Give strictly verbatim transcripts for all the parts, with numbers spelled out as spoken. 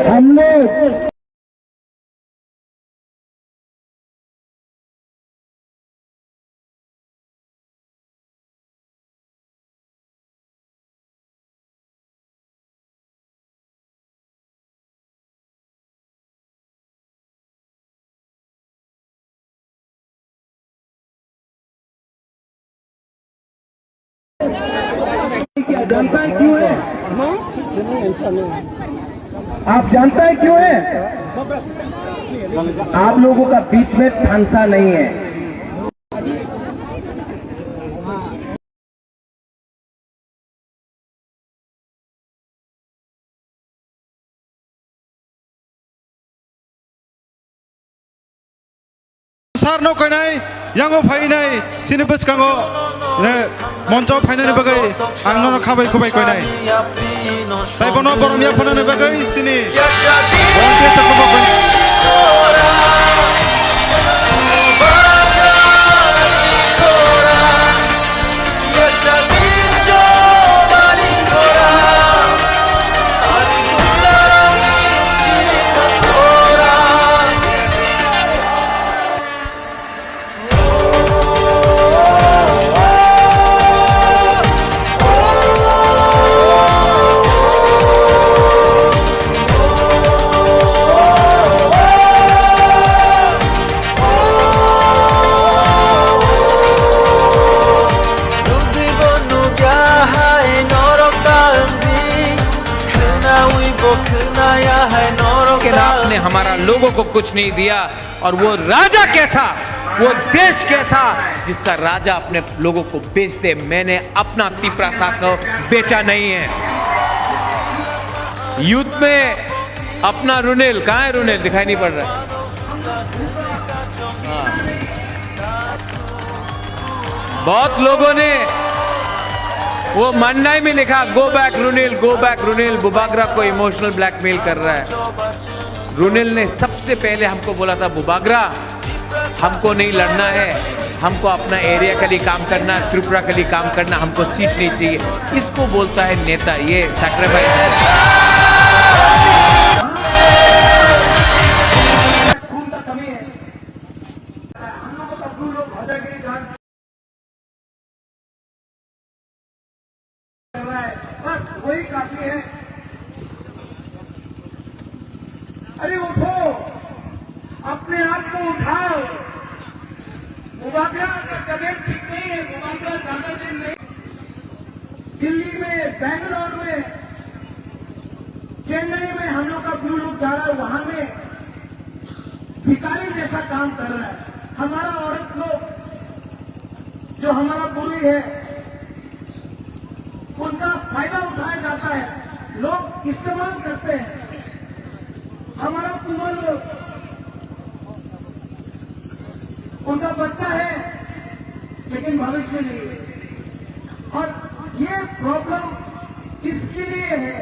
हम लोग क्या जानता है क्यों है? आप जानता है क्यों है? आप लोगों का बीच में थानसा नहीं है। Sir no koinai, yango phainai, chini bwskango, eh, moncho phainani bagwi ang nono khabai khubai koinai. Tai bono borom yaphanani bagwi chini volunteer rokno bo koinai. लेकिन आपने हमारा लोगों को कुछ नहीं दिया। और वो राजा कैसा, वो देश कैसा, जिसका राजा अपने लोगों को बेच दे। मैंने अपना तिपरासा को बेचा नहीं है। यूथ में अपना रुनेल, कहाँ है रुनेल? दिखाई नहीं पड़ रहा। हाँ। बहुत लोगों ने वो मंडाई में लिखा, "Go back रुनेल, go back रुनेल, बुबागरा को इमोशनल ब्लैकमेल कर रहा है।" रुनेल ने सबसे पहले हमको बोला था, "बुबागरा, हमको नहीं लड़ना है, हमको अपना एरिया के लिए काम करना, त्रिपुरा के लिए काम करना, हमको सीट नहीं चाहिए।" इसको बोलता है नेता, ये सैक्रिफाइस। कर रहा है, बस वही काफी है। अरे उठो, अपने आप को उठाओ। बुबागरा का तबीयत ठीक नहीं है, बुबागरा ज्यादा दिन नहीं। दिल्ली में, बैंगलोर में, चेन्नई में हम लोग का ब्लू लोग जा रहा है, वहां में भिखारी जैसा काम कर रहा है। हमारा औरत लोग जो हमारा बुरी है, उनका फायदा उठाया जाता है, लोग इस्तेमाल करते हैं। हमारा कुंवर लोग, उनका बच्चा है, लेकिन भविष्य नहीं है। और ये प्रॉब्लम इसके लिए है,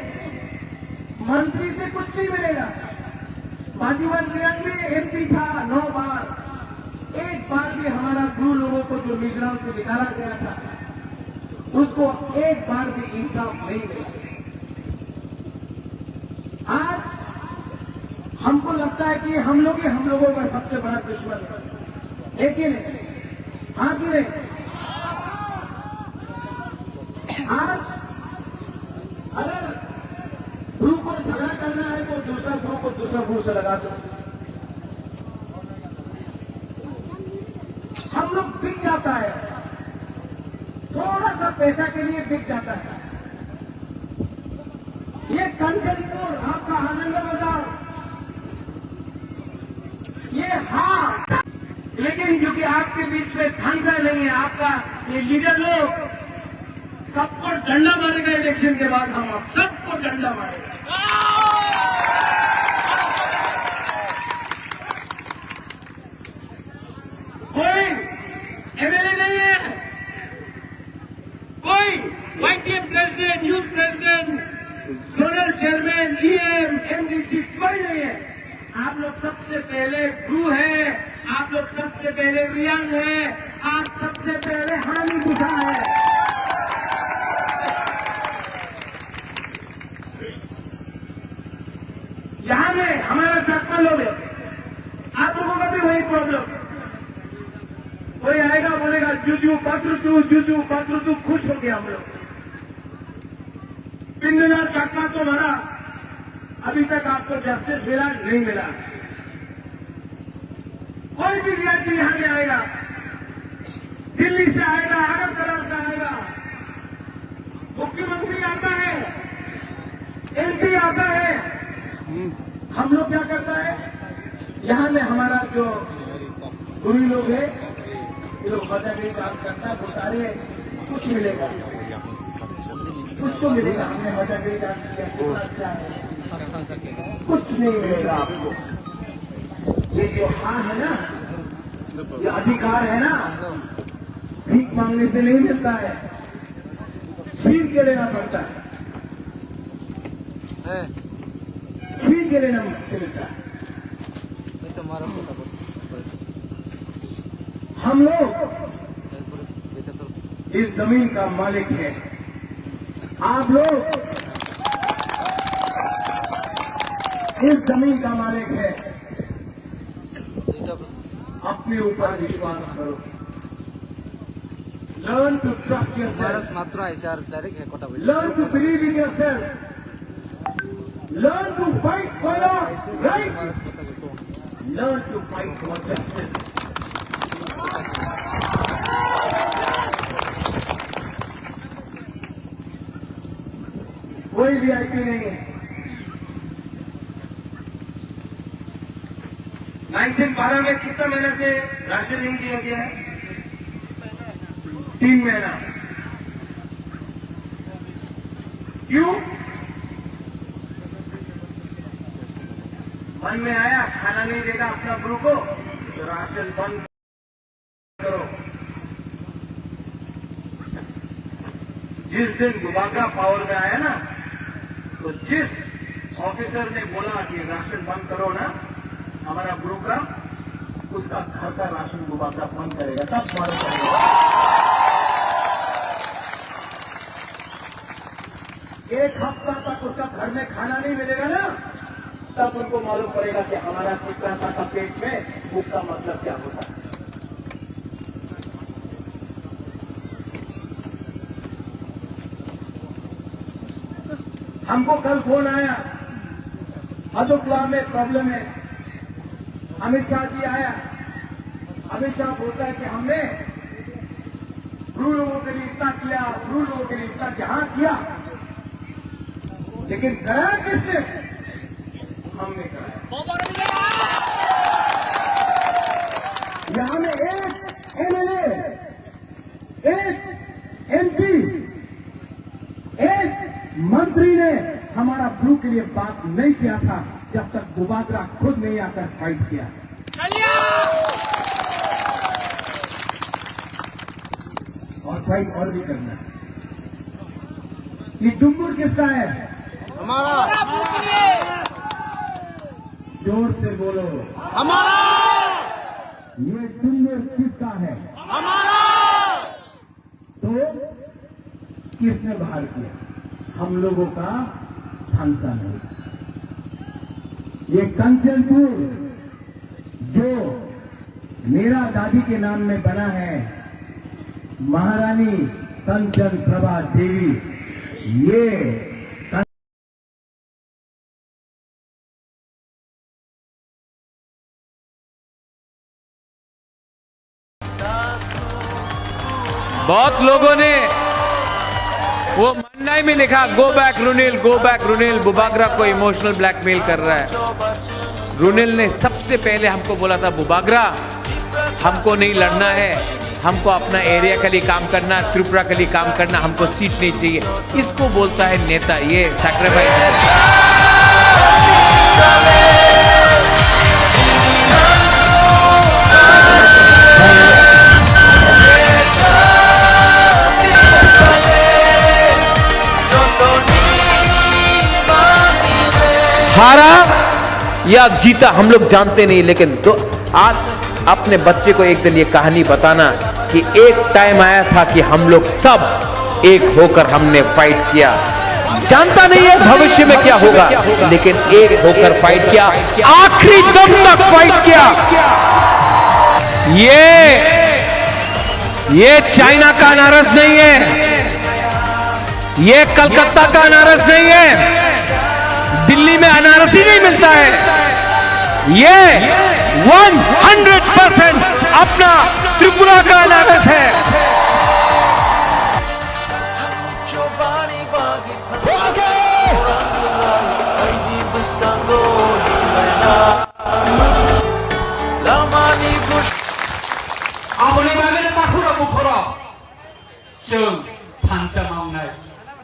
मंत्री से कुछ नहीं मिलेगा। बाजीवन रियांग भी एमपी था नौ बार, एक बार भी हमारा ब्रू लोगों को जो मिजोरम से निकाला गया था, उसको एक बार भी इंसाफ नहीं मिला। आज हमको लगता है कि हम लोग ही हम लोगों का सबसे बड़ा दुश्मन है, लेकिन हाँ कि नहीं? आज अगर ब्रू को झगड़ा करना है तो दूसरा ब्रू को दूसरा ब्रू से लगा दो। हम लोग बिक जाता है, थोड़ा सा पैसा के लिए बिक जाता है। ये कंचनपुर, आपका आनंद बाजार, ये हार, लेकिन क्योंकि आपके बीच में थानसा नहीं है, आपका ये लीडर लोग सबको डंडा मारेगा। इलेक्शन के बाद हम आप सबको डंडा मारेगा। कोई एमएलए नहीं है, कोई वाईटीए president, youth president, zonal chairman, EM, MDC कोई नहीं है। आप लोग सबसे पहले ब्रू है, आप लोग सबसे पहले रियांग है, आप सबसे पहले हानी बुझा है। यहाँ में हमारा चकमा लोग है, आप लोगों का भी वही प्रॉब्लम। कोई आएगा बोलेगा, "जुजु पत्र तू, जुजु पत्र तू", खुश हो गया हम लोग। पिंडला चकमा को मारा, अभी तक आपको जस्टिस मिला नहीं मिला। कोई भी वीआईपी यहाँ नहीं आएगा, दिल्ली से आएगा, अगरतला से आएगा, मुख्यमंत्री आता है, एमपी आता है, हम लोग क्या करता है? यहाँ में हमारा जो गुरु लोग है, ये लोग मजा नहीं काम करता, बोलता, "अरे, कुछ मिलेगा, कुछ तो मिलेगा, हमने मजा नहीं काम किया, कितना अच्छा है।" कुछ नहीं मिलेगा आपको। ये जो हाँ है ना, ये अधिकार है ना, भीख मांगने से नहीं मिलता है, छीन के लेना पड़ता है, हैं? छीन के लेना मुश्किल था। ये तो हमारा पोता पोती। हम लोग ये पूरे बेचा तो इस जमीन का मालिक है, आप लोग इस जमीन का मालिक है। এটা अपने ऊपर विश्वास करो। Learn to trust yourself. Virus মাত্র আইছে আর ডাইরেক্ট হ্যাক কথা বলি। Learn to believe in yourself. Learn to fight for your right. Learn to fight for justice. कोई वीआईपी नहीं है। नाइसिन बारह में कितना महीने से राशन नहीं दिया गया है? तीन महीना। क्यों? मन में आया, खाना नहीं देगा अपना ब्रू को, तो राशन बंद करो। जिस दिन बुबागरा पावर में आया ना, तो जिस ऑफिसर ने बोला कि राशन बंद करो ना, हमारा ब्रू का, उसका घर का राशन बुबागरा बंद करेगा, तब मालूम पड़ेगा। एक हफ्ता तक उसका घर में खाना नहीं मिलेगा ना, तब उनको मालूम पड़ेगा कि हमारा चित्रांशा का पेट में भूख का मतलब क्या होता है। हमको कल फोन आया, अदुकला में प्रॉब्लम है। अमित शाह जी आया, अमित शाह बोलता है कि हमने ब्रू लोगों के लिए इतना किया, ब्रू लोगों के लिए इतना जहां किया, लेकिन कराया किसने? हमने कराया। यहाँ में एक एमएलए, एक एमपी, एक मंत्री ने हमारा ब्रू के लिए बात नहीं किया था, जब तक बुबागरा खुद नहीं आकर फाइट किया। और फाइट और भी करना है। ये डुम्बुर किसका है? हमारा। जोर से बोलो। हमारा। ये डुम्बुर किसका है? हमारा। तो किसने बाहर किया? हम लोगों का थानसा नहीं। ये कंचनपुर जो मेरा दादी के नाम में बना है, महारानी कंचन प्रभा देवी, ये बहुत लोगों ने वो मन्नाई में लिखा, "Go back Runil, go back Runil, Bubagra को इमोशनल ब्लैकमेल कर रहा है।" रुनिल ने सबसे पहले हमको बोला था, "बुबागरा, हमको नहीं लड़ना है, हमको अपना एरिया के लिए काम करना, त्रिपुरा के लिए काम करना, हमको सीट नहीं चाहिए।" इसको बोलता है नेता, ये सैक्रिफाइस। हारा या जीता हम लोग जानते नहीं, लेकिन दो, आज अपने बच्चे को एक दिन ये कहानी बताना कि एक टाइम आया था कि हम लोग सब एक होकर हमने फाइट किया। जानता नहीं है भविष्य में क्या होगा, लेकिन एक होकर फाइट किया, आखिरी दम तक फाइट किया। ये, ये चाइना का अनारस नहीं है, ये कलकत्ता का अनारस नहीं है, दिल्ली में अनारस ही नहीं मिलता है। ये हंड्रेड परसेंट अपना त्रिपुरा का अनारस है। Aboni bagwi takhurok bukhurok. Chwng thansa ma wngnai.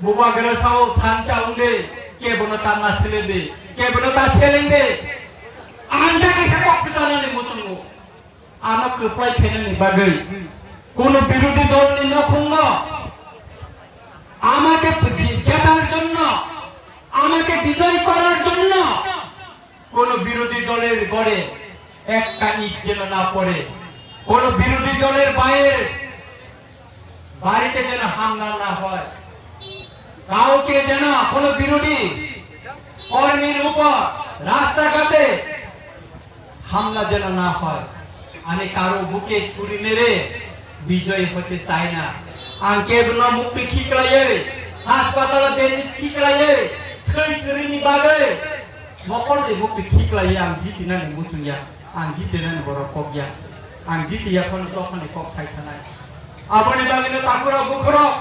Bubagra sao thansa wng di, kebono ta ma sele di, kebono ta seleng di. Ang da kaisa kok kwchanani muchungo. Ano kwplai khainani bagwi. Kono birodhi dolni nokhungo amake ji-, jetar jonno, amake bijoy korar jonno কোনো বিরোধী দলের ঘরে একটা ইট যেন না পড়ে, কোনো বিরোধী দলের বাইরে বাড়িতে যেন হামলা না হয়, কাউকে যেন কোনো বিরোধী কর্মীর উপর রাস্তাঘাটে হামলা যেন না হয়। আমি কারো বুকে ছুরি মেরে বিজয়ী হতে চাই না। Ang kebono mukti khiklaiwi, hospital-o bandage khiklaiwi, thwi kwrwini bagwi Mokol ni mukti khiklai ang jitinani muchung ya, ang jitinani borok kok ya, ang jiti ya phano dophani kok sai thanai. Aboni bagwino takhurok bukhurok,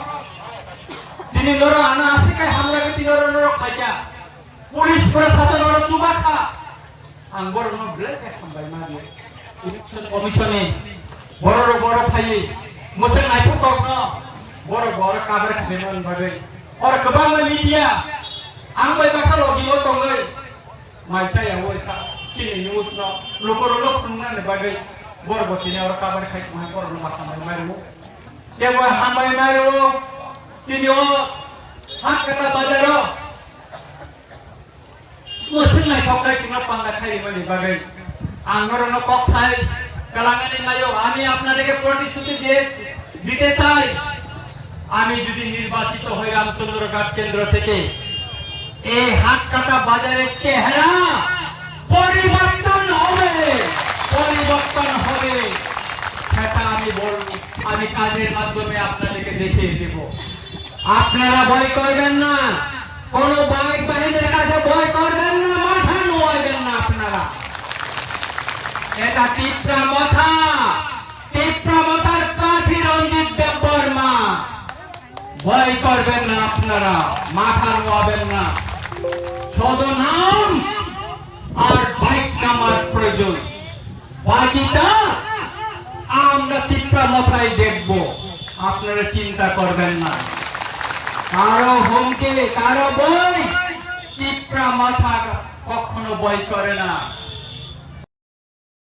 tini norok ano aswk khai hamlagwi tini norok norok khaikha, police pura sato norok chubakha, ang borokno belai khe hambai ma di. Election Commission ni borok rok borok phaiwi mwswk naithok kokno borok borok kabar khlaimani bagwi. Oro kwbangma media ang bai baksa logi o tongwi mai chaya oi kha chini news no lukurok no phunuknani bagwi borok bo tini oro kabar khai tongmani borok no ma hambai mai rwo. Tei bo hambai mai rwo tini o Hatkata bazar o. Mwswk naithok khai chwngno panda khaimani bagwi ang norokno kok sai kwlangani mayo, আমি আপনাদেরকে প্রতিশ্রুতি দিয়ে দিতে চাই, আমি যদি নির্বাচিত হই রামচন্দ্রঘাট কেন্দ্র থেকে, এই হাটকাটা বাজারের চেহারা পরিবর্তন হবে, পরিবর্তন হবে, সেটা আমি বল, আমি কাজের মাধ্যমে আপনাদেরকে দেখিয়ে দেব। আপনারা ভয় করবেন না, কোনো বাইক বাহিনীর কাছে ভয় করবেন না, মাথা নোয়াবেন না আপনারা। এটা তিপ্রা মথা, তিপ্রা মথার প্রার্থী রঞ্জিত দেববর্মা। ভয় করবেন না আপনারা, মাথা নোয়াবেন না। শুধু নাম আর বাইক নামার প্রয়োজন। বাকিটা আমরা তিপ্রা মথায় দেখব, আপনারা চিন্তা করবেন না। কারো হুমকি, কারো ভয়, তিপ্রা মথা কখনো ভয় করে না।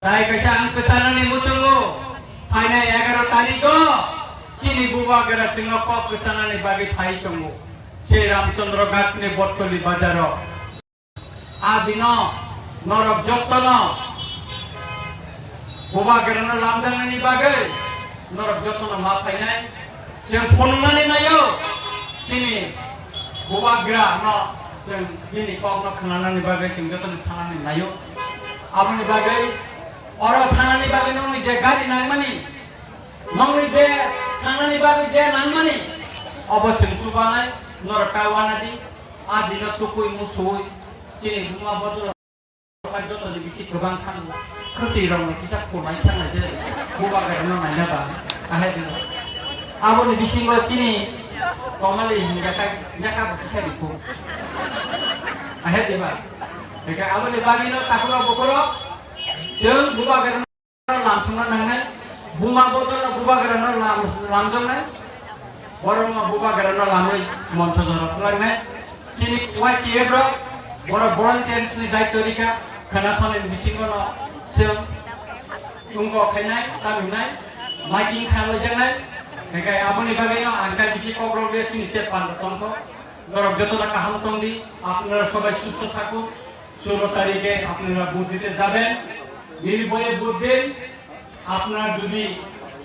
Tai kaisa ang kwchanani muchungo, phainai egaro tarikgo chini bubagra chwngno kok kwchanani bagwi phai tongo, se Ramchandra Ghatni Bottoli bazaro. A dino norok jottono bubagrano lamjaknani bagwi norok jottono ma phainai. Chwng phunuknani naio, chini bubagrano chwng bini kokno khwnanani bagwi chwng jottono thangnani naio. Aboni bagwi oro thangnani bagwi nokni je gari nangmani, nokni je thangnani bagwi je nangmani, obo chwng chubanai, norok ta wanadi. A dino tukui musui chini buma bodol joto ni bisi kwbang thang khwswi rok no kisa khulai thang nai je bubagra no naina ba ahai dino. Aboni bisingo chini Komali hinga kai jaka bo kisa rikhu ahai diba. Beka aboni bagino takhurok bukhurok chwng bubagra lamsongna nangnai, buma bodolno bubagrano lam-, lamjaknai, borokno bubagrano lamwi moncho jora phlaknai. Chini Y T F rok, borok volunteers ni daityo rika, khwnathoni bisingono chwng tungko khainai, taminai, miting khalaijaknai. Hinkhe aboni bagwino ang khe bisi kokrok le chini tei panda tongkho. Norok jotono kaham tongdi, apnara sobai susto thakun. ষোলো তারিখে আপনারা ভোট দিতে যাবেন, নির্ভয়ে ভোট দিন। আপনারা যদি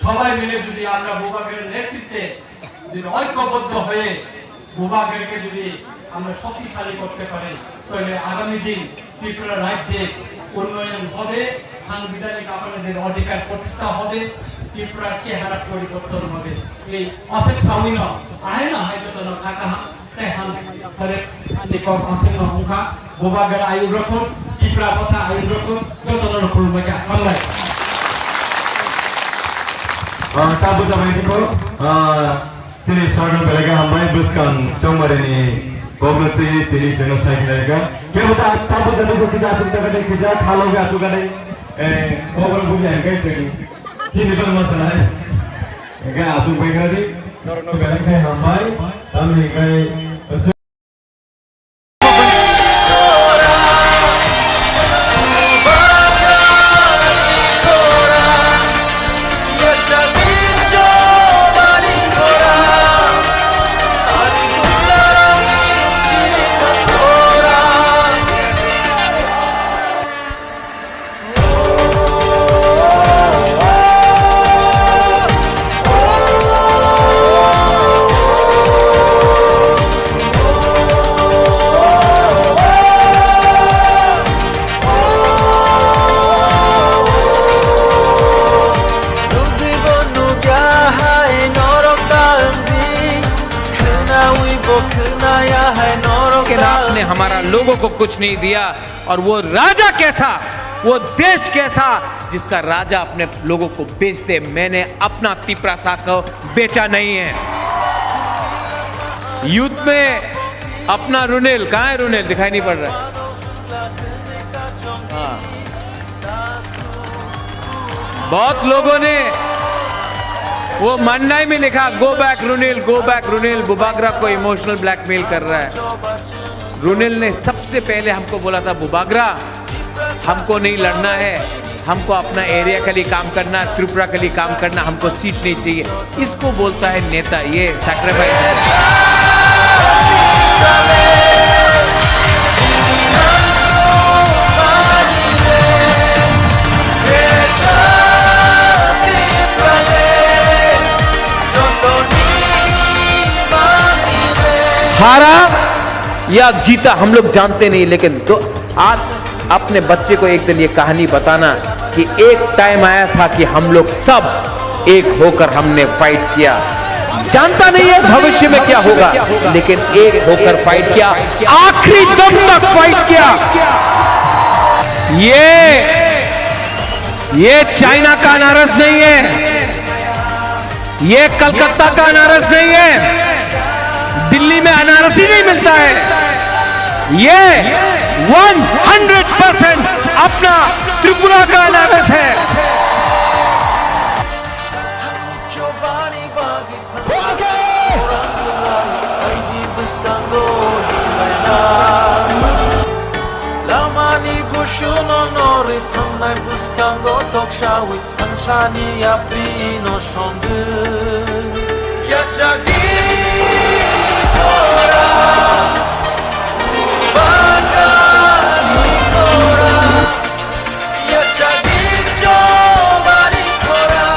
সবাই মিলে যদি আমরা বুবাগের নেতৃত্বে যদি ঐক্যবদ্ধ হয়ে বুবাগেরকে যদি আমরা শক্তিশালী করতে পারি, তাহলে আগামী দিন ত্রিপুরা রাজ্যে উন্নয়ন হবে, সাংবিধানিক আপনাদের অধিকার প্রতিষ্ঠা হবে, ত্রিপুরার চেহারা পরিবর্তন হবে। এই অশেষ সাউইন আহে না হয়তো তোমরা কাকা Tei ham, tare, ani kok aswk no wngkha, Bubagra ayuk rokho, Tipra Motha ayuk rokho, jotono rokho rwbaikha, hambai. Ah, ta buja bai diko, ah, chini sarno belai khe hambai, bwskang chongmari ni kok no twi tini chwngno sai khlaikha. Kebo ta, ta buja diko kisa aswk ta kade, kisa thalo khe aswk kade, eh, kok rok buja hwnkhe chwng chini bangma sanai. Hwnkhe aswk bai kha di, norokno belai khe hambai, tamni hwnkhe लेकिन आपने हमारा लोगों को कुछ नहीं दिया। और वो राजा कैसा, वो देश कैसा, जिसका राजा अपने लोगों को बेच दे। मैंने अपना तिपरासा को बेचा नहीं है। यूथ में अपना रुनेल, कहाँ है रुनेल? दिखाई नहीं पड़ रहा है। हाँ। बहुत लोगों ने वो मांडाई में लिखा, "Go back रुनेल, go back रुनेल।" बुबागरा को इमोशनल ब्लैकमेल कर रहा है। रुनेल ने सबसे पहले हमको बोला था, "बुबागरा, हमको नहीं लड़ना है, हमको अपना एरिया के लिए काम करना, त्रिपुरा के लिए काम करना, हमको सीट नहीं चाहिए।" इसको बोलता है नेता, ये सैक्रिफाइस है। हारा या जीता हम लोग जानते नहीं, लेकिन दो, आज अपने बच्चे को एक दिन ये कहानी बताना कि एक टाइम आया था कि हम लोग सब एक होकर हमने फाइट किया। जानता नहीं है भविष्य में क्या होगा, लेकिन एक होकर फाइट किया, आखिरी दम तक फाइट किया। ये, ये चाइना का अनारस नहीं है। ये कलकत्ता का अनारस नहीं है, दिल्ली में अनारस ही नहीं मिलता है। ये वन हंड्रेड परसेंट अपना त्रिपुरा का अनारस है। Lamani gusuno nori thangnai bwskango toksawi. Thangsani yapri no songwi. Yachagni khora, Bubagrani khora, yachagni chobani khora,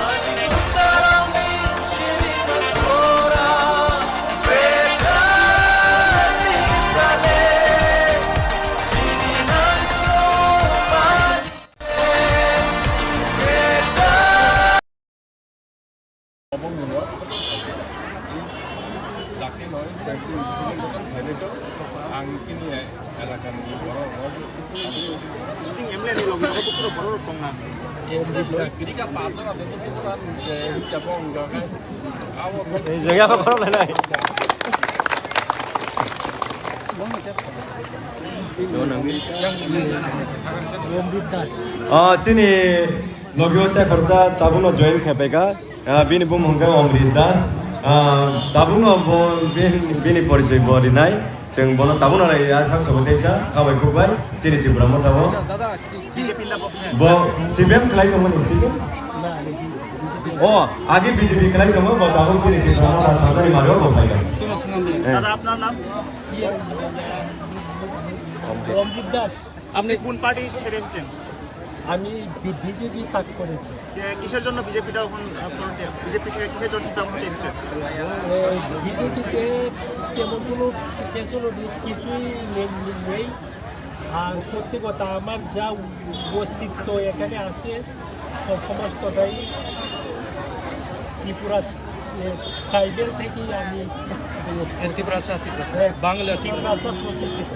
ani usarangni chirima khora, Betani prale, chini nai somani. Ang chini elakani borok rok. Sitting M L A ni logi rok bwswk borok rok tongna. Kiri ka pator ase to sukura je hija bong ga. Ei jaga pa korom lai lai. Ah, chini logi o tei khoroksa tabukno join khai paikha. Ah, bini bumung hwnkha Omrit Das. Ah, tabukno bo bin-, bini porichoi bo rinai. Chwng bono tabukno rai, ah, sak sobo teisa, kha bai khuk bai, chini Tripura motha bo. Bo C P M khlai tongmani, C P M? O, age B J P khlai tongmo, bo tabuk chini Tripura motha thangchani mario bo phaikha. Eh. দাদা, আপনার নাম? রঞ্জিত দাস। আপনি কোন পার্টি ছেড়ে এসেছেন? আমি B-, BJP ত্যাগ করেছি। এ, কিসের জন্য বিজেপিটা এখন, আহ, বিজেপি থেকে কিসের জন্য আপনারা এসেছেন? এ, বিজেপিতে তেমন কোনো ফ্যাসিলিটি কিছুই নেই, নেই। আর সত্যি কথা, আমার যা অস্তিত্ব এখানে আছে, সব সমস্তটাই ত্রিপুরা, এ, ট্রাইবেল থেকেই আমি, এ, ত্রিপুরা সা-, ত্রিপুরা সা-, হ্যাঁ, বাংলা ত্রিপুরা। ত্রিপুরা সা প্রতিষ্ঠিত।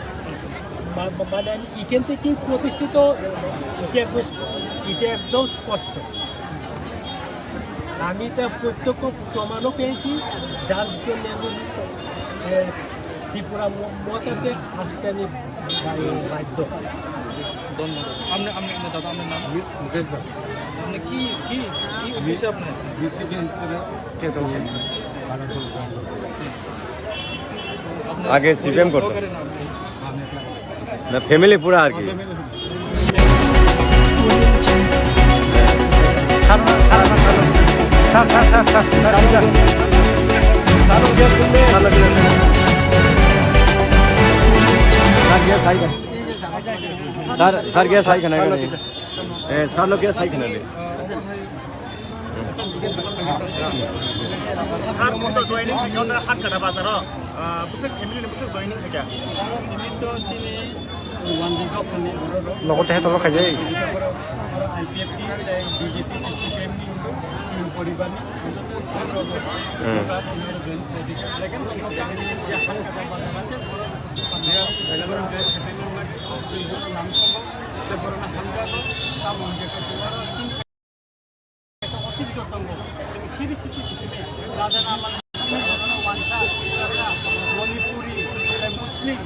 মা-, মা-, মানে আমি এখান থেকেই প্রতিষ্ঠিত, এটা একদম, এটা একদম স্পষ্ট। আমি এটা প্রত্যক্ষ প্রমাণও পেয়েছি, যার জন্য আমি, এ, ত্রিপুরা ম-, মতাতে আসতে আমি বাধ্য। ধন্যবাদ। আপনি, আপনি, আপনি দাদা, আপনার নাম? মুকেশ দা। আপনি কি, কি, কি উদ্দেশ্যে আপনি এসেছেন? বিসিপি করে কে তো আপনার আগে সিপিএম করতো। সহকারী নাম কি? না, ফ্যামিলি পুরা আর কি। স্যার, স্যার, গিয়া সাই খানা এখানে। এ, স্যার, লোক গিয়া সাই খানা। স্যার, কোনটা জয়েনিং থাকে? ওটা হাটকাটা বাজারও, আহ, বুঝছেন, ফ্যামিলি নিয়ে বুঝছেন, জয়েনিং থাকে। Logo teh tolo khai jai. Hmm. Manipuri, Muslim,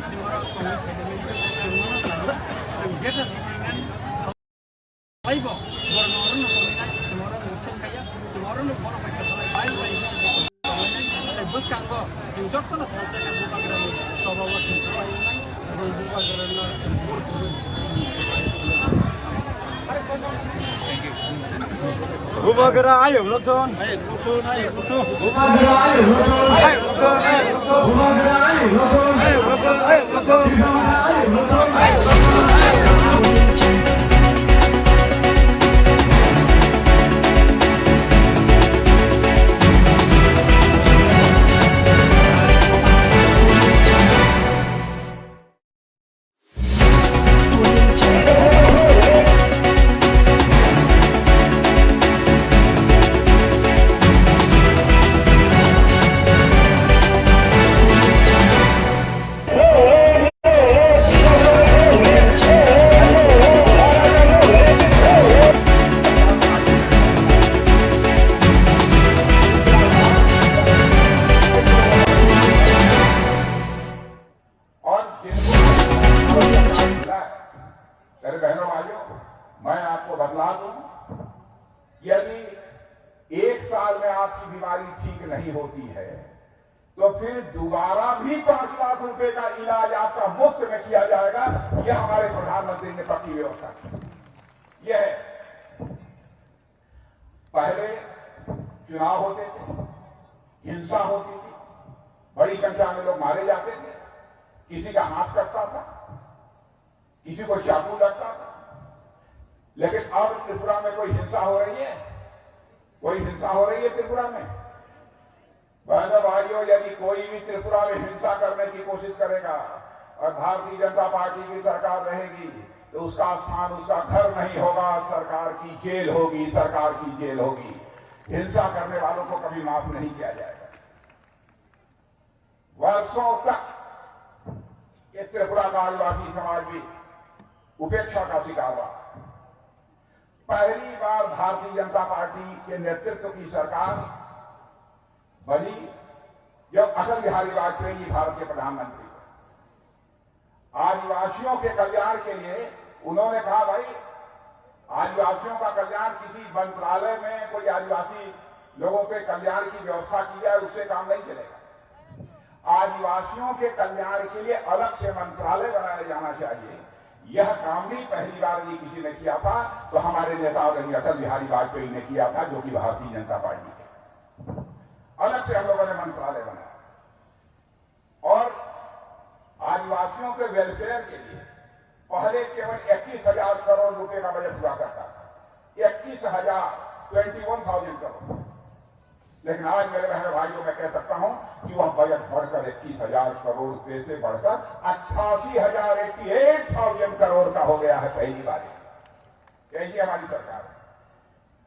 Bubagra ayuk loton. Ayuk loton, ayuk loton. Bubagra ayuk loton. Ayuk loton, ayuk loton. Ayuk loton, ayuk loton. और जिनको मेरे बहनों भाइयों, मैं आपको बतला दूं, यदि एक साल में आपकी बीमारी ठीक नहीं होती है, तो फिर दोबारा भी पाँच लाख रुपए का इलाज आपका मुफ्त में किया जाएगा। यह हमारे प्रधानमंत्री ने पक्की व्यवस्था की। यह है। पहले चुनाव होते थे, हिंसा होती थी, बड़ी संख्या में लोग मारे जाते थे, किसी का हाथ कटता था, किसी को चाकू लगता था। लेकिन अब त्रिपुरा में कोई हिंसा हो रही है? कोई हिंसा हो रही है त्रिपुरा में? बहनों, भाइयों, यदि कोई भी त्रिपुरा में हिंसा करने की कोशिश करेगा और भारतीय जनता पार्टी की सरकार रहेगी, तो उसका स्थान उसका घर नहीं होगा, सरकार की जेल होगी, सरकार की जेल होगी। हिंसा करने वालों को कभी माफ नहीं किया जाएगा। वर्षों तक ये त्रिपुरा का आदिवासी समाज भी उपेक्षा का शिकार रहा। पहली बार भारतीय जनता पार्टी के नेतृत्व की सरकार बनी, जब अटल बिहारी वाजपेयी जी भारत के प्रधानमंत्री थे। आदिवासियों के कल्याण के लिए उन्होंने कहा, भाई, आदिवासियों का कल्याण किसी मंत्रालय में कोई आदिवासी लोगों के कल्याण की व्यवस्था की जाए, उससे काम नहीं चलेगा। आदिवासियों के कल्याण के लिए अलग से मंत्रालय बनाया जाना चाहिए। यह काम भी पहली बार यदि किसी ने किया था, तो हमारे नेताओं ने, अटल बिहारी वाजपेयी ने किया था, जो कि भारतीय जनता पार्टी के। अलग से हम लोगों ने मंत्रालय बनाया। और आदिवासियों के वेलफेयर के लिए पहले केवल इक्कीस हजार करोड़ रुपए का बजट हुआ करता था, इक्कीस हजार, ट्वेंटी वन थाउजेंड करोड़। लेकिन आज मेरे बहनों भाइयों, मैं कह सकता हूं कि वह बजट बढ़कर इक्कीस हजार करोड़ रुपए से बढ़कर अट्ठासी हजार, एट्टी एट थाउजेंड करोड़ का हो गया है पहली बार। ऐसी हमारी सरकार है।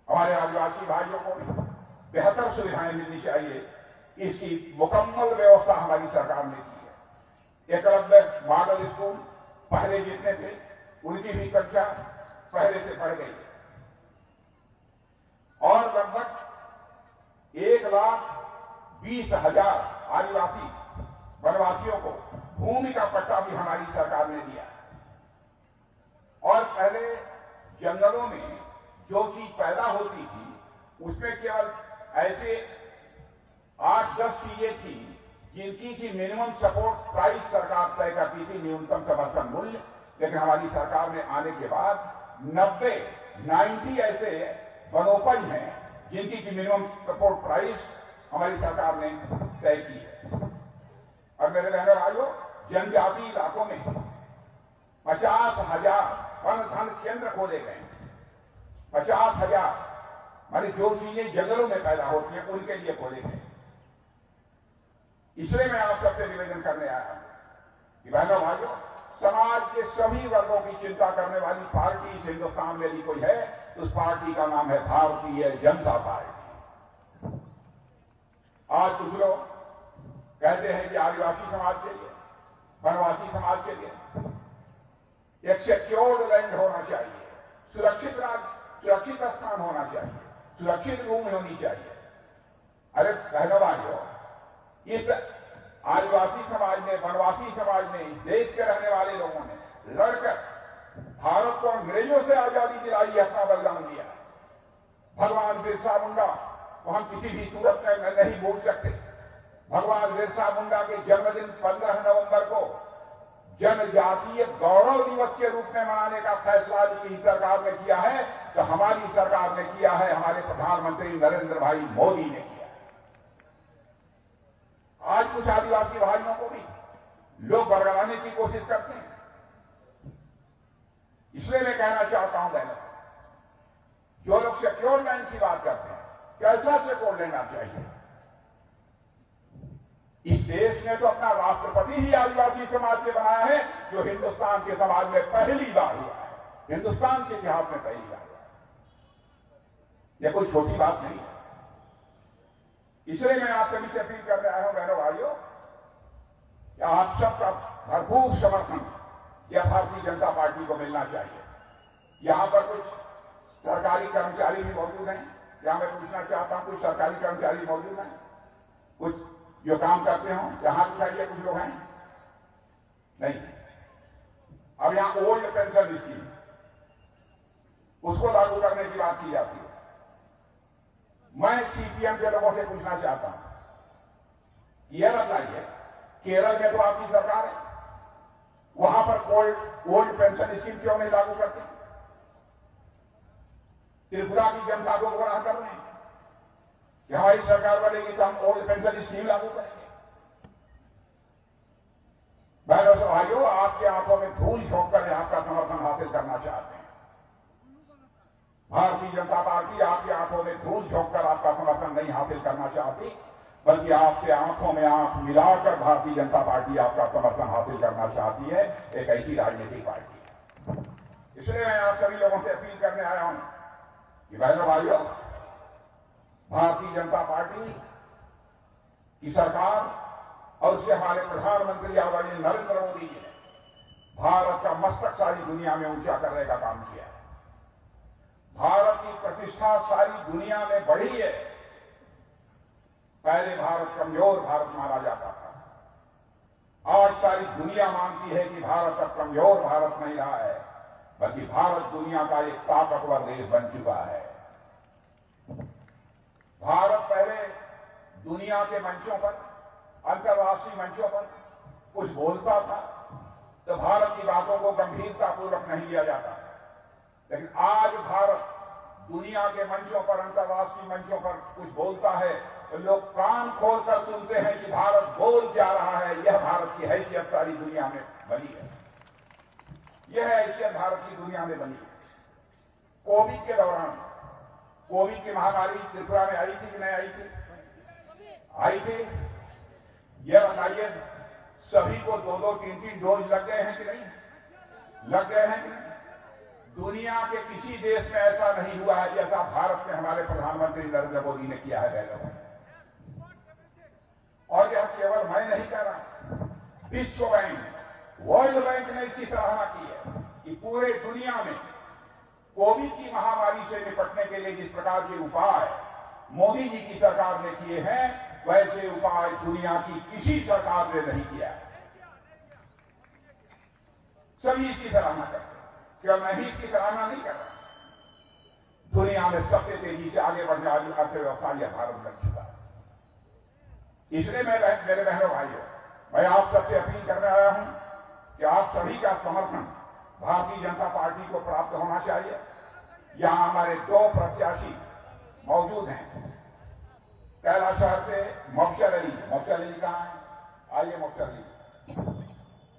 हमारे आदिवासी भाइयों को भी बेहतर सुविधाएं मिलनी चाहिए, इसकी मुकम्मल व्यवस्था हमारी सरकार ने की है। एकलव्य मॉडल स्कूल पहले जितने थे, उनकी भी संख्या पहले से बढ़ गई है। और लगभग एक लाख बीस हजार आदिवासी वनवासियों को भूमि का पट्टा भी हमारी सरकार ने दिया है। और पहले जंगलों में जो चीज पैदा होती थी, उसमें केवल ऐसे आठ दस चीजें थी जिनकी की मिनिमम सपोर्ट प्राइस सरकार तय करती थी, न्यूनतम समर्थन मूल्य। लेकिन हमारी सरकार में आने के बाद नब्बे, नाइंटी ऐसे वनोपज हैं जिनकी की मिनिमम सपोर्ट प्राइस हमारी सरकार ने तय की है। और मेरे बहनों भाइयों, जनजाति इलाकों में पचास हजार वन धन केंद्र खोले गए हैं। पचास हजार, माने जो चीजें जंगलों में पैदा होती हैं, उनके लिए खोले गए। इसलिए मैं आप सबसे निवेदन करने आया हूं कि बहनों भाइयों, समाज के सभी वर्गों की चिंता करने वाली पार्टी इस हिंदुस्तान में यदि कोई है, तो उस पार्टी का नाम है भारतीय जनता पार्टी। आज कुछ लोग कहते हैं कि आदिवासी समाज के लिए, वनवासी समाज के लिए एक सिक्योर्ड लैंड होना चाहिए, सुरक्षित राज, सुरक्षित स्थान होना चाहिए, सुरक्षित भूमि होनी चाहिए। अरे बहनों भाइयों, इस आदिवासी समाज ने, वनवासी समाज ने, इस देश के रहने वाले लोगों ने लड़कर भारत को अंग्रेजों से आजादी दिलाई, अपना बलिदान दिया। भगवान बिरसा मुंडा को हम किसी भी सूरत में न-, नहीं भूल सकते। भगवान बिरसा मुंडा के जन्मदिन पन्द्रह नवंबर को जनजातीय गौरव दिवस के रूप में मनाने का फैसला यदि किसी सरकार ने किया है, तो हमारी सरकार ने किया है, हमारे प्रधानमंत्री नरेंद्र भाई मोदी ने किया है। आज कुछ आदिवासी भाइयों को भी लोग बरगलाने की कोशिश करते हैं। इसलिए मैं कहना चाहता हूं बहनों, जो लोग सिक्योर लैंड की बात करते हैं, कैसा सिक्योर लेना चाहिए? इस देश में तो अपना राष्ट्रपति ही आदिवासी समाज से बनाया है, जो हिंदुस्तान के समाज में पहली बार हुआ है, हिंदुस्तान के इतिहास में पहली बार हुआ है। यह कोई छोटी बात नहीं है। इसलिए मैं आप सभी से अपील करने आया हूं बहनों भाइयों, कि आप सबका भरपूर समर्थन यह भारतीय जनता पार्टी को मिलना चाहिए। यहां पर कुछ सरकारी कर्मचारी भी मौजूद हैं, यहां मैं पूछना चाहता हूं, कुछ सरकारी कर्मचारी मौजूद हैं, कुछ जो काम करते हो, यहां भी चाहिए कुछ लोग हैं? नहीं। अब यहां ओल्ड पेंशन स्कीम, उसको लागू करने की बात की जाती है। मैं सीपीएम के लोगों से पूछना चाहता हूं, यह बताइए, केरल में तो आपकी सरकार है, वहां पर ओल्ड, ओल्ड पेंशन स्कीम क्यों नहीं लागू करते? त्रिपुरा की जनता को गुमराह कर रहे हैं कि हमारी सरकार बनेगी तो हम ओल्ड पेंशन स्कीम लागू करेंगे। बहनों से भाइयों, आपके आंखों में धूल झोंक कर आपका समर्थन हासिल करना चाहते हैं। भारतीय जनता पार्टी आपके आंखों में धूल झोंक कर आपका समर्थन नहीं हासिल करना चाहती, बल्कि आपसे आंखों में आंख मिलाकर भारतीय जनता पार्टी आपका समर्थन हासिल करना चाहती है। एक ऐसी राजनीतिक पार्टी है। इसलिए मैं आप सभी लोगों से अपील करने आया हूं कि बहनों भाइयों, भारतीय जनता पार्टी की सरकार और उसके हमारे प्रधानमंत्री आदरणीय नरेंद्र मोदी जी ने भारत का मस्तक सारी दुनिया में ऊंचा करने का काम किया है। भारत की प्रतिष्ठा सारी दुनिया में बढ़ी है। पहले भारत कमजोर भारत माना जाता था, आज सारी दुनिया मानती है कि भारत अब कमजोर भारत नहीं रहा है, बल्कि भारत दुनिया का एक ताकतवर देश बन चुका है। भारत पहले दुनिया के मंचों पर, अंतर्राष्ट्रीय मंचों पर कुछ बोलता था तो भारत की बातों को गंभीरतापूर्वक नहीं लिया जाता, लेकिन आज भारत दुनिया के मंचों पर, अंतर्राष्ट्रीय मंचों पर कुछ बोलता है तो लोग कान खोलकर सुनते हैं कि भारत बोल क्या रहा है। यह भारत की हैसियत सारी दुनिया में बनी है। यह हैसियत भारत की दुनिया में बनी। कोविड के दौरान, कोविड की महामारी त्रिपुरा में आई थी कि नहीं आई थी? आई थी। ये बताइए, सभी को दो दो तीन तीन डोज लग गए हैं कि नहीं? लग गए हैं कि नहीं? दुनिया के किसी देश में ऐसा नहीं हुआ है जैसा भारत में हमारे प्रधानमंत्री नरेंद्र मोदी ने किया है। और यह केवल मैं नहीं कह रहा, विश्व बैंक, वर्ल्ड बैंक ने इसकी सराहना की है कि पूरे दुनिया में कोविड की महामारी से निपटने के लिए जिस प्रकार के उपाय मोदी जी की सरकार ने किए हैं, वैसे उपाय दुनिया की किसी सरकार ने नहीं किया है। सभी इसकी सराहना करते हैं। क्या मैं ही इसकी सराहना नहीं कर रहा? दुनिया में सबसे तेजी से आगे बढ़ने वाली अर्थव्यवस्था यह भारत बन चुका है। इसलिए मैं बहन, मेरे बहनों भाइयों, मैं आप सबसे अपील करने आया हूं कि आप सभी का समर्थन भारतीय जनता पार्टी को प्राप्त होना चाहिए। यहां हमारे दो प्रत्याशी मौजूद हैं, कैलाश शहर से मफसर अली। मफसर अली कहाँ है? आइए मफसर अली।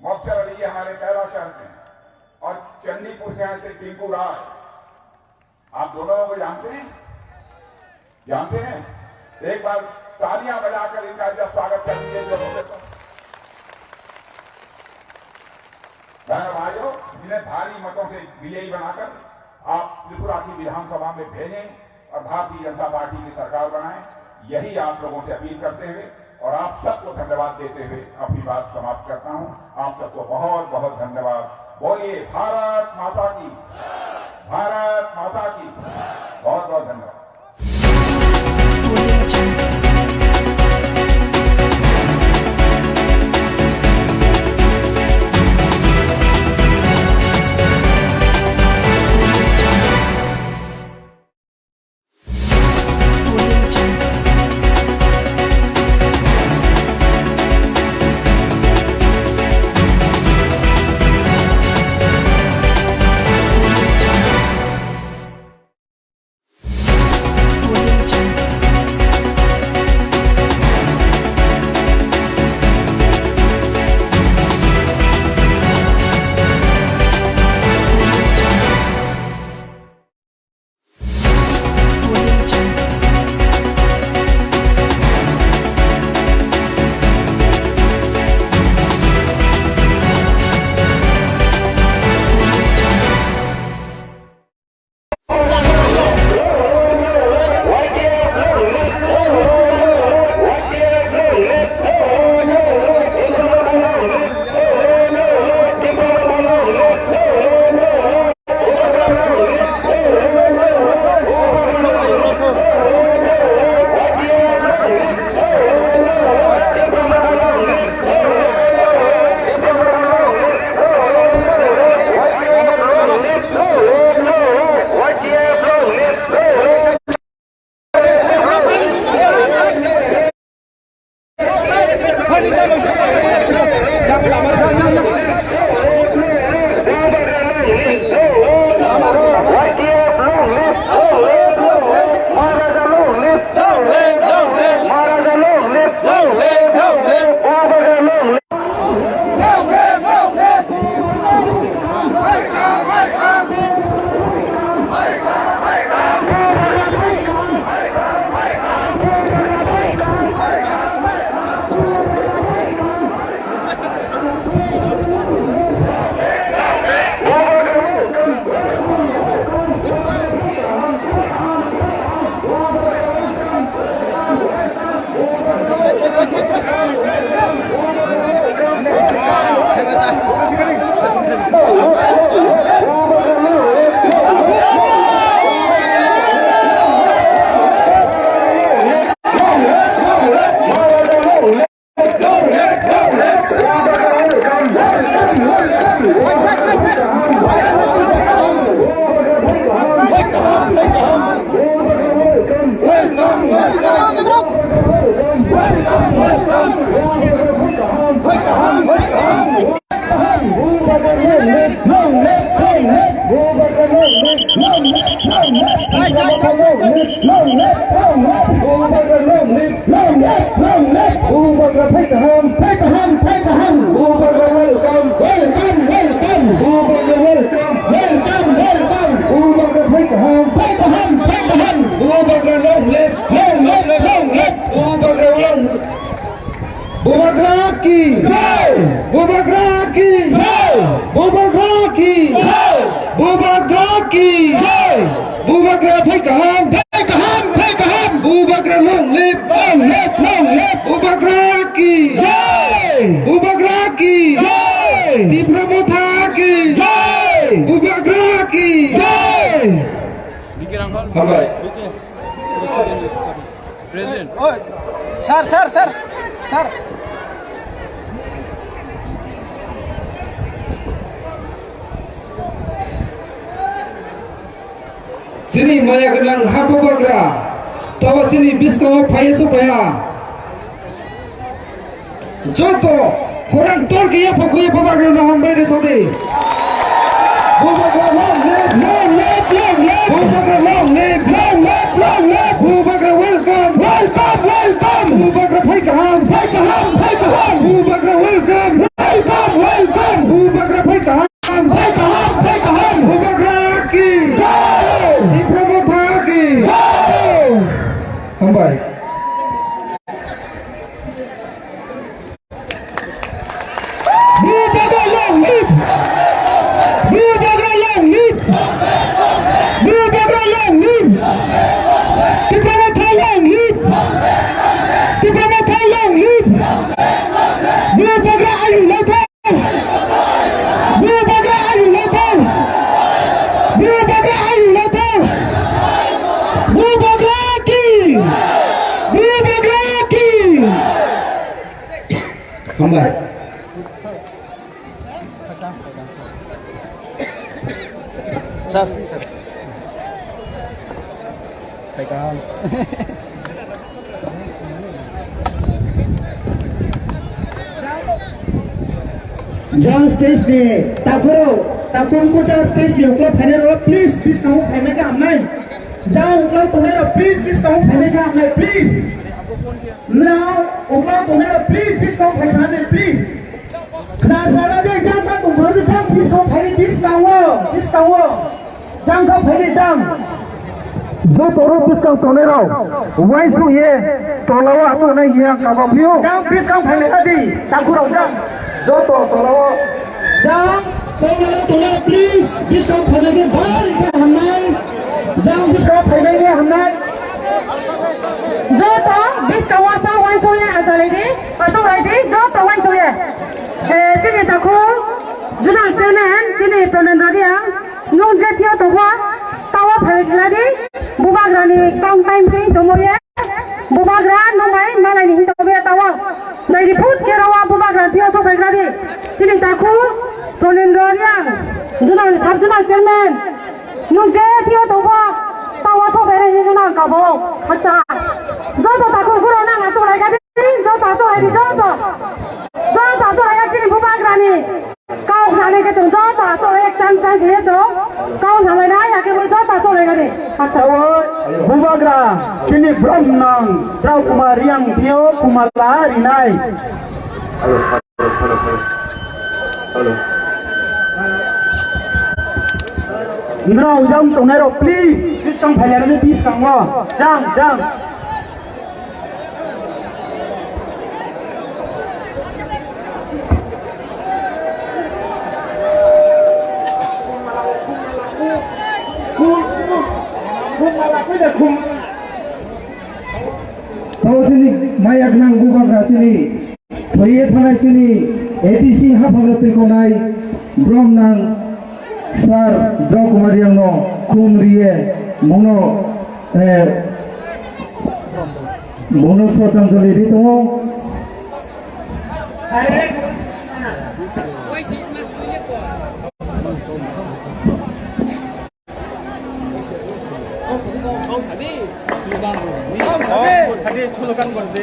मफसर अली ये हमारे कैलाश शहर से हैं और चंडीपुर से हैं श्री टिंकू राय। आप दोनों को जानते हैं? जानते हैं? एक बार तालियां बजाकर इनका जब स्वागत कर दीजिए जोरों से तो। बहनों भाइयों, इन्हें भारी मतों से विजयी बनाकर आप त्रिपुरा की विधानसभा में भेजें और भारतीय जनता पार्टी की सरकार बनाएं, यही आप लोगों से अपील करते हुए और आप सबको धन्यवाद देते हुए अपनी बात समाप्त करता हूं। आप सबको बहुत बहुत धन्यवाद। बोलिए भारत माता की, भारत माता की, बहुत बहुत धन्यवाद। Long live, long live, long live. Bubagra long. Bubagra ki jai. Bubagra ki jai. Bubagra ki jai. Bubagra ki jai. Bubagra thai kaham, thai kaham, thai kaham. Bubagra long live, long live, long live. Bubagra ki jai. Bubagra ki jai. Tipra Motha ki jai. Bubagra ki jai. Hambai. President. Sir, sir, sir, sir. Chini maya gwnang ha Bubagra, tabo chini bwskango phaiya su phaiya. Joto khorang tor khe yapha khe Bubagra no hambai de sadi. Bubagra long live, long live, long live. Bubagra long live, long live, long live. Bubagra welcome, welcome, welcome. Bubagra phai kaham, phai kaham, phai kaham. Bubagra welcome, welcome, welcome. Bubagra phai kaham, phai kaham, phai kaham. Bubagra ki jai. Tipra Motha ki jai. Hambai. Bubagra long live! Bubagra long live! Bubagra long live! Tipra Motha long live! Tipra Motha long live! Bubagra ayung laithar! Bubagra ayung laithar! Bubagra ayung laithar! Bubagra ki! Bubagra ki! Hambai. Sir. Jang stage ni takhurok, takhurok jang stage ni ukla phainai rok, please, please, tamo phaimai khe hamnai. Jang ukla tongnai rok, please, please, tamo phaimai khe hamnai, please. Now, ukla tongnai rok, please, buskang phai sana de, please. Khna sana de, jang ta tong phai de, jang buskang phai de, buskang o, buskang o. Jang ta phai de, jang. Joto rok buskang tongnai rok, uaisuk ye, tola o aswk nai ye ang kabo phio. Jang buskang phai de, adi, takhurok jang. Joto tola o. Jang, tola, tola, please, buskang phai de, bari khe hamnai. Jang buskang phai de, hamnai. Joto buskang uaisa uansuk ya, achalaidi, achalaidi, joto uansuk ya. Eh, chini takhuk, Zonal Chairman, chini Pranendra Reang, nwng je thio tongkha, tawa phai khladi, Bubagrani kong time khe tongmo ye, Bubagra nwng bai malaini hin tongmo ye tawa. Naidi phut khe rawa Bubagra thio sok phai khladi, chini takhuk, Pranendra Reang, Zonal, Sub Zonal Chairman, Nwng je thio tongkha, tawa sok phai hinwi nang kabo. Acha. Joto takhuk buro nang aswk lai kha di, joto aswk lai di, joto. Joto aswk lai kha chini Bubagrani. Kau sanai khe chwng joto aswk lai chang chang khe chwng. Kau sanai nai ya khe bo joto aswk lai kha di. Acha. Tawo Bubagra chini brom nang Trao Kumar Reang thio kumala rinai. Nrao jang tongnai rok, please, please, tang phailai rani, please, tang o. Jang, jang. Tao chini maya gwnang Bubagra chini. Thwiwi thanai chini A D C haphangno twikonai brom nang Sir Drao Kumar Reangno khum riye bono, eh, bono sroddhanjali ri tongo.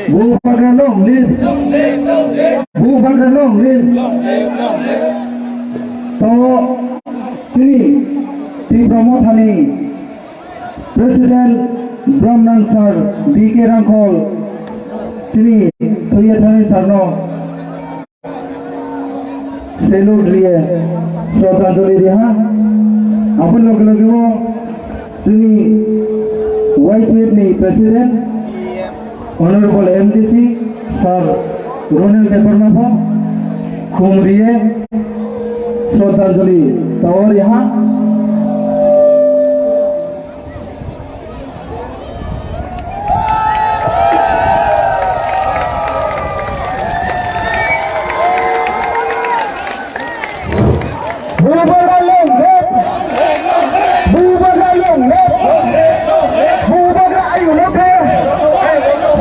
Bubagra long live. Bubagra long live. To chini Tipra Mothani President Bromnang Sir B K Rangkhol chini thwiwi thanai sir no Salute riye, sroddhanjali riha. Aboni loge loge o chini Y T F ni President, Honorable M D C, Sir Ronel Debbarma pho khum riye shraddhanjali tawari ha. Bubagra long live! Bubagra long live! Bubagra ayuk long live!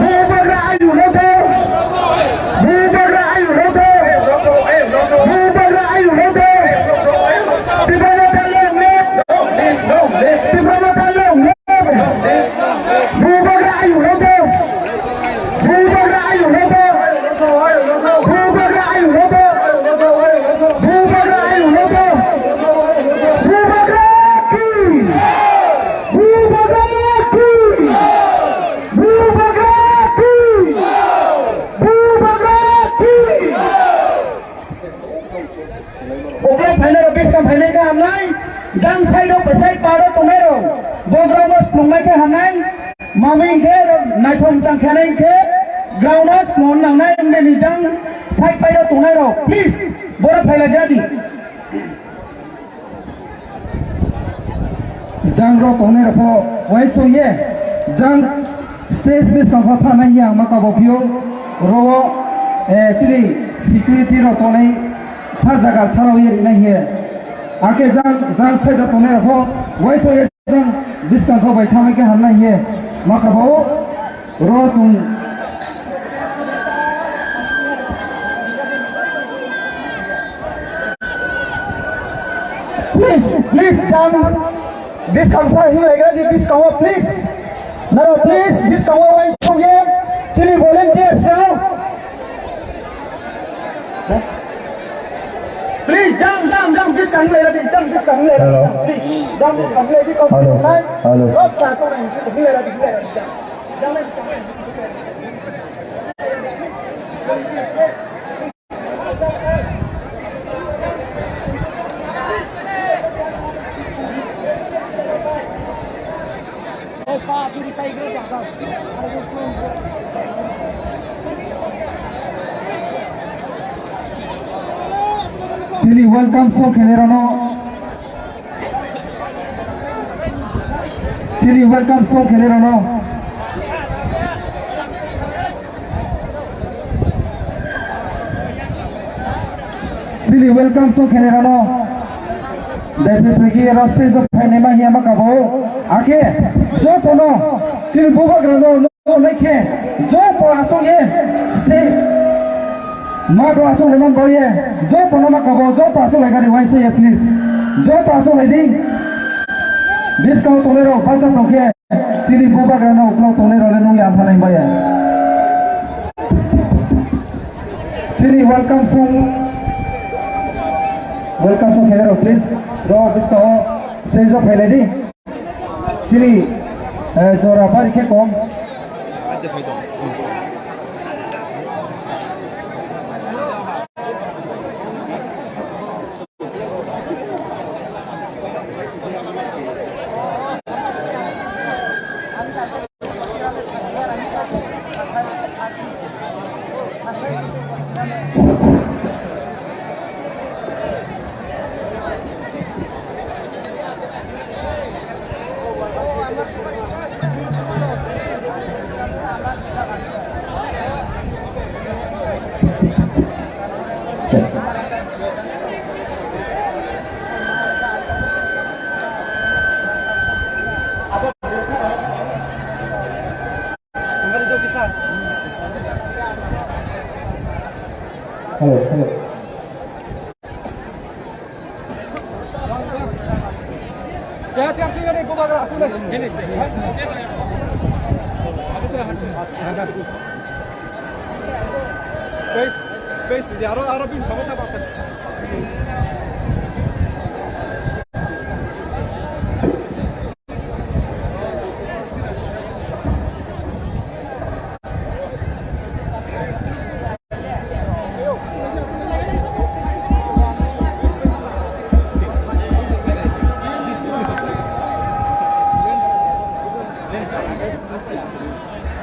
Bubagra ayuk long live! Bubagra ayuk long live! Bubagra ayuk long live! Tipra Motha long live! Tipra Motha long live! Bubagra ayuk long live! Bubagra ayuk long live! Bubagra ayuk long live! Bubagra ayuk long live! Bubagra ki! Bubagra ki! Bubagra ki! Bubagra ki! Uklok phainairok bwskang phainai khe hamnai, jang side rok bwsai paro tongnairok, bogromo swnamnai khe hamnai, mami hinkhe rok naithok chang khe nai hinkhe ground o swnam nangnai, bini jang side pairo tongnairok, please, borok phailai jadi. Jang rok tongnai rok pho uaisuk ye, jang stage ni songkha thanai ye ang ma kabo phio ro, eh, chini security rok tongnai sa jaga sarao ye rinai ye. Ake jang, jang side rok tongnai rok pho uaisuk ye jang bwskang kho bai thanai khe hamnai ye ma kabo. Ro chwng. Please, please, jang. Bwskango sa himlaigra di bwskango, please. Naro, please, bwskango uaisuk ye. Chini volunteers rok. Please, jang, jang, jang, bwskang himlaigra di, jang, bwskang himlaigra di, Hello. Please, jang, bwskang himlaigra di, Hello. Hello. Rok sa to nang, himlaigra di, himlaigra di, jang. Chini welcome song khe rano. Chini welcome song khe rano. Chini welcome song khe rano. Dai phai phai khe ro stage o phainai ma hiya ma kabo. Akhe jotono chini bubagrano. Nai khe, joto aswk ye, stay. Ma do aswk lemon boy ye, joto no ma kabo, joto aswk lai gari uaisa ye, please. Joto aswk lai di. Bwskang tongnai rok, bachak tong khe, chini bubagrano uklok tongnai rok le nung ya phanai baya. Chini welcome song, welcome song khe rok, please. Rok bwskango, stage o phailai di. Chini, eh, jora bari khe kom. Hello, hello. Space, space, aro, aro bin sabota baksa.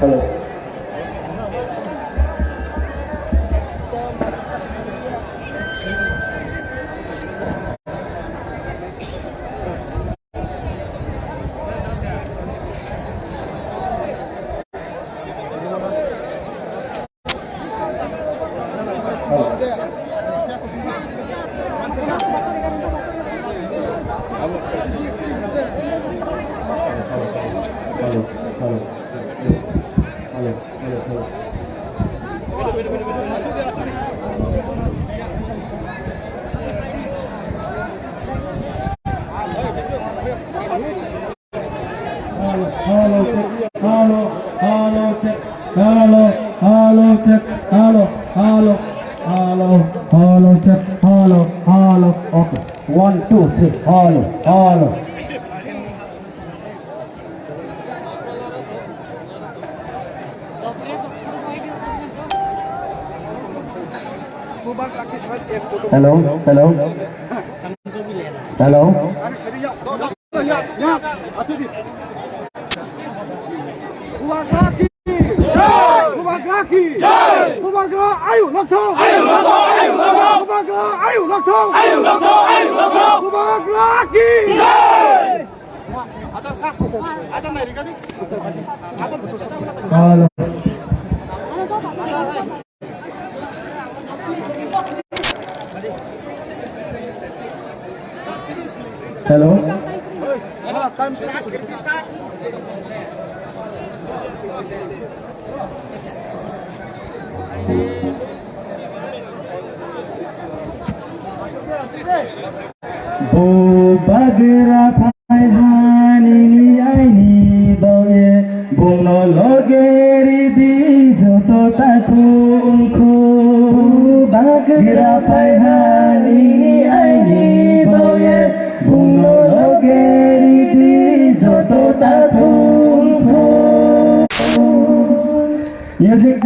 Hello. Hello, hello, hello, hello, hello. Hello, hello, check, hello, hello, check, hello, hello, check, hello, hello, hello, hello, check, hello, hello. Okay, one, two, three, hello, hello. Hello, hello, hello. Bubagra ki jai! Bubagra ki jai! Bubagra ayu lokthong! Ayu lokthong! Ayu lokthong! Bubagra ayu lokthong! Ayu lokthong! Ayu lokthong! Bubagra ki jai! Hello. Hello. Bubagra phai ha nini aini baoye, bungno loge ridi joto takhuk khuk. Bubagra phai ha nini aini baoye, bungno loge ridi joto takhuk khuk. Music.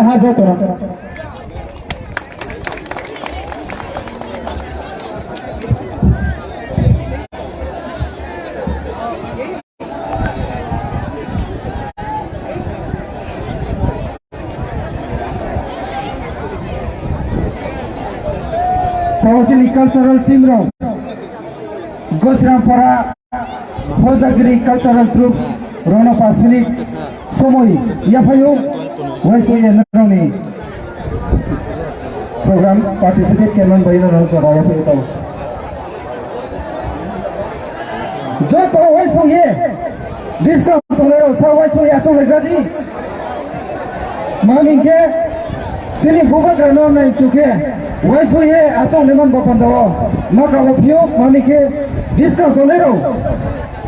ha jotono. Tawasini cultural team rok Gosrampara Hojagiri cultural troupe rono pasini somoi yaphayo waiso ya nroni program participate kemang bai no rok yaphayo tau. Joto waisong ye biskang tongnai rok sa waisong ye achuk lai gadi. Mami ke chini bubagra no nai chukhe waisong ye achuk leman bapanda o maka o phiyok mami ke biskang tongnai rok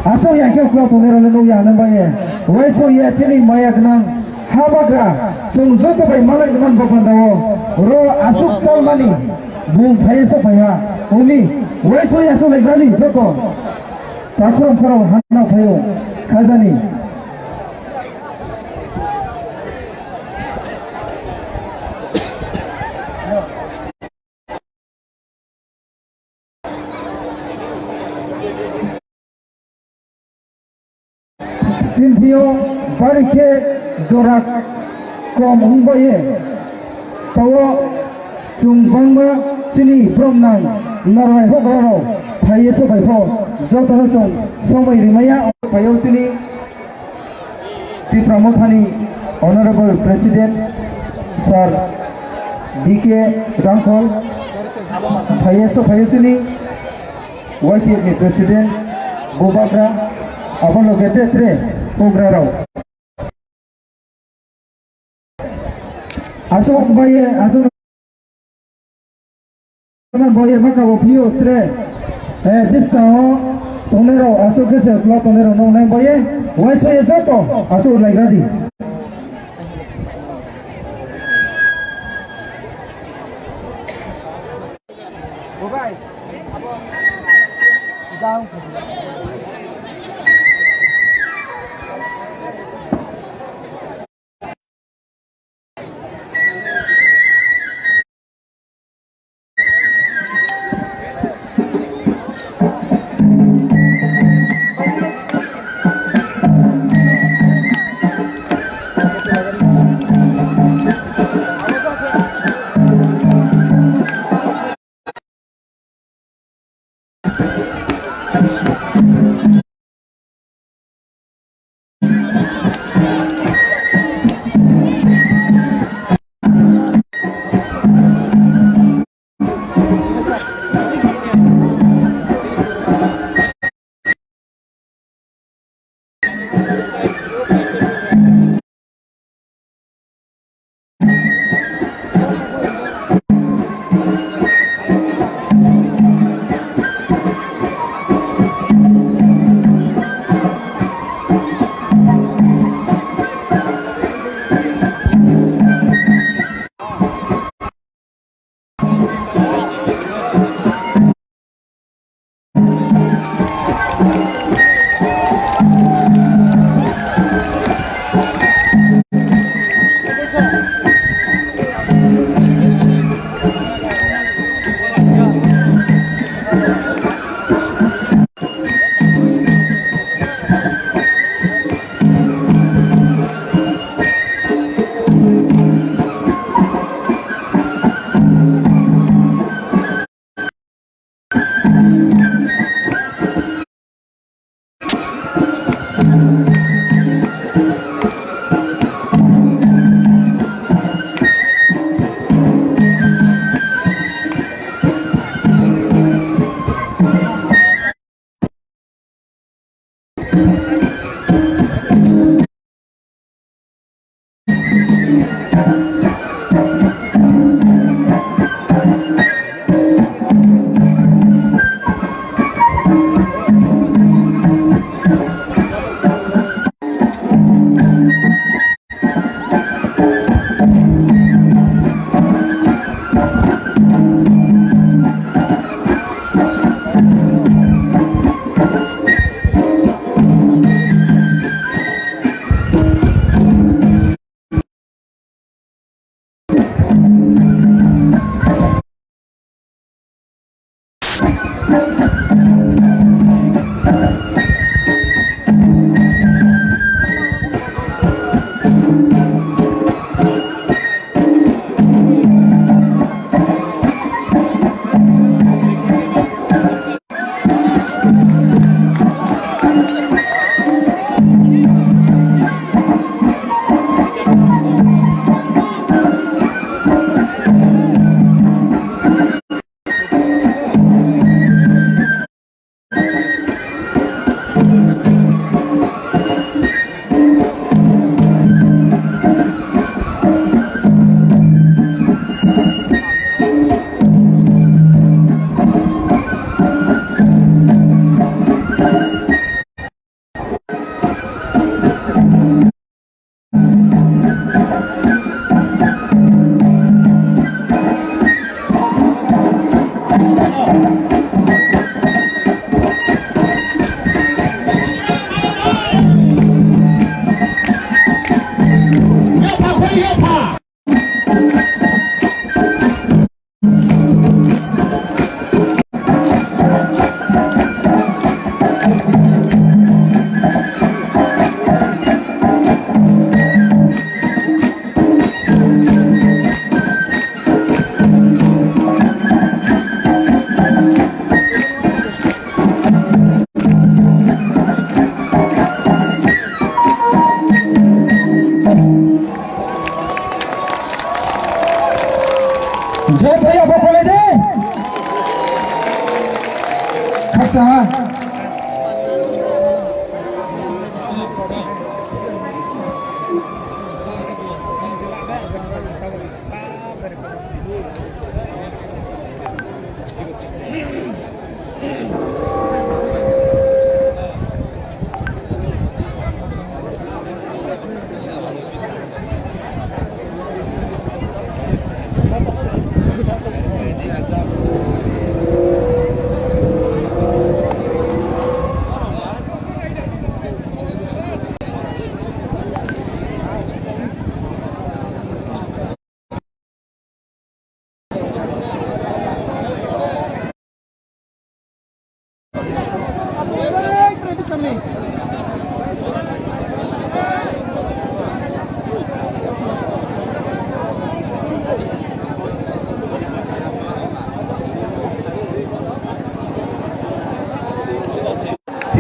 achuk ya ke uklok tongnai rok no ya nang bai ye waisong ye chini maya gnang. Habagra, chwng joto bai malai rwmani bo bandao, ro aswk chalmani, bung phaiya sa phaiya, uni, waisoi aswk lai jani joto, takhorok khorok hano phaio, khajani. Chini thio bari khe jora kom wng bai ye. Tao chwng bangma chini borok nang narwai hok rok phai ye sobai pho joto no chwng somoi rimaya phai o chini Tipra Mothani Honorable President Sir D K Rangkhol, phaiye so phaiye sini Y T F ni President Bubagra, abo loge tre tre Bubagra rao. Aswk bai ye, aswk Boyer maka bo phio tre, eh, bwskango tongnai rok aswk khe se ulo tongnai rok nuknai boye, waisa ye joto aswk lai gadi.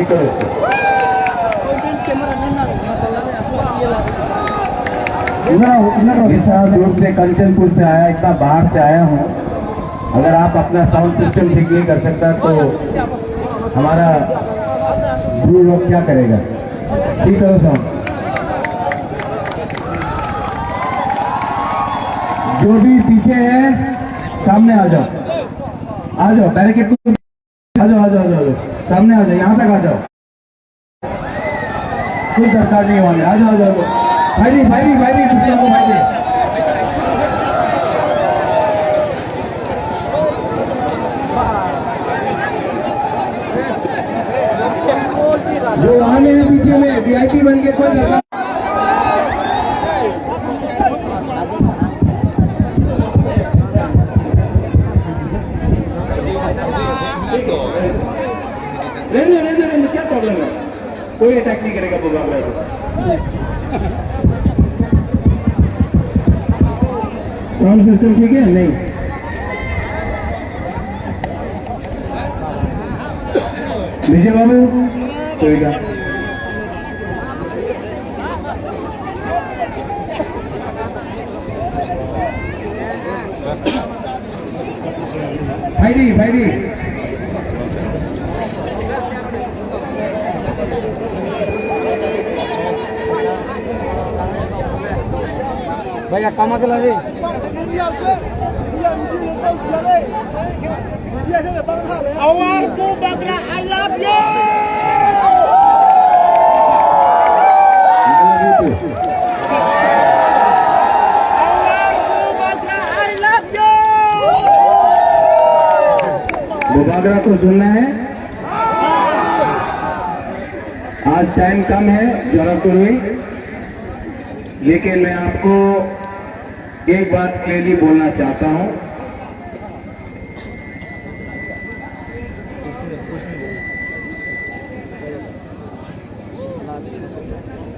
इतना, इतना दूर से, कंचनपुर से आया, इतना बाहर से आया हूँ। अगर आप अपना साउंड सिस्टम ठीक नहीं कर सकता तो हमारा ब्रू रॉक क्या करेगा? ठीक करो साउंड। जो भी पीछे है, सामने आ जाओ, आ जाओ, बैरिकेड को आ जाओ, आ जाओ, आ जाओ, आ जाओ। सामने आ जाओ, यहाँ तक आ जाओ। कोई दरकार नहीं होने। आ जाओ, आ जाओ, आ जाओ। भाई, भाई, भाई, दूसरों को भाई। जो वहाँ में है पीछे में, वीआईपी बन के कोई दरकार रहने दो, रहने दो, रहने दो, क्या प्रॉब्लम है? कोई अटैक नहीं करेगा बुबागरा को। साउंड सिस्टम ठीक है? नहीं। विजय बाबू, कोई का। Phaidi, phaidi. Bhaiya, kama kela de. Our Bubagra, I love you! Our Bubagra, I love you! Bubagra को सुनना है। आज टाइम कम है, जरा तो नहीं, लेकिन मैं आपको एक बात क्लियरली बोलना चाहता हूँ।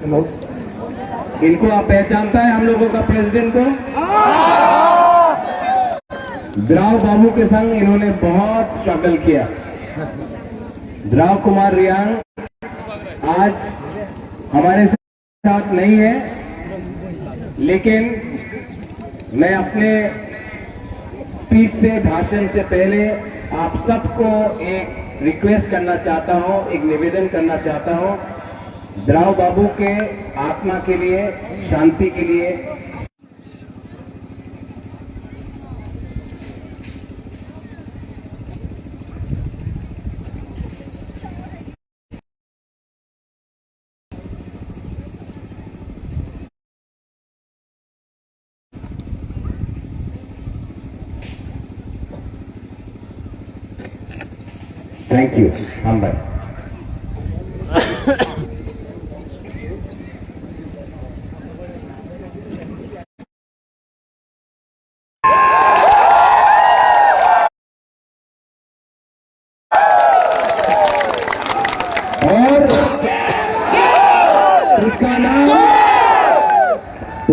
हेलो, इनको आप पहचानता है हम लोगों का प्रेसिडेंट को? द्राव बाबू के संग इन्होंने बहुत स्ट्रगल किया। द्राव कुमार रियांग आज हमारे साथ नहीं है, लेकिन मैं अपने स्पीच से, भाषण से पहले आप सबको एक रिक्वेस्ट करना चाहता हूँ, एक निवेदन करना चाहता हूँ, द्राव बाबू के आत्मा के लिए, शांति के लिए। Thank you. Hambai. और उसका नाम,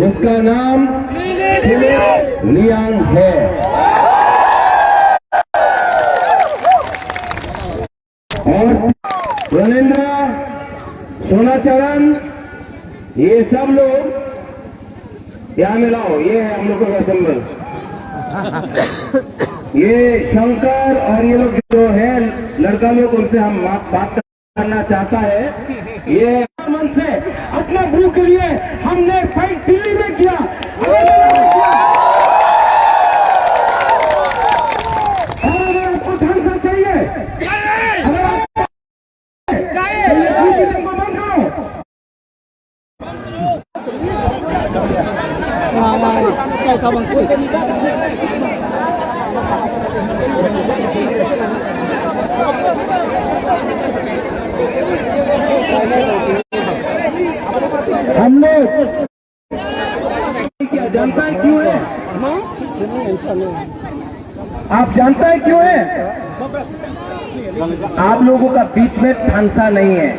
उसका नाम फिलिप लियांग है। और रविंद्र, सोनाचरण, ये सब लोग यहाँ मिलाओ, ये है हम लोगों का सिंबल। ये शंकर और ये लोग जो है लड़का लोग, उनसे हम बात करना चाहता है। ये मन से अपना ब्रू के लिए हमने फाइट दिल्ली में किया। अगर आपको ढंग से चाहिए, अगर आप हम लोग क्या जानता है क्यों है? आप जानता है क्यों है? आप लोगों का बीच में थानसा नहीं है।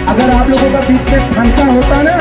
अगर आप लोगों का बीच में थानसा होता ना,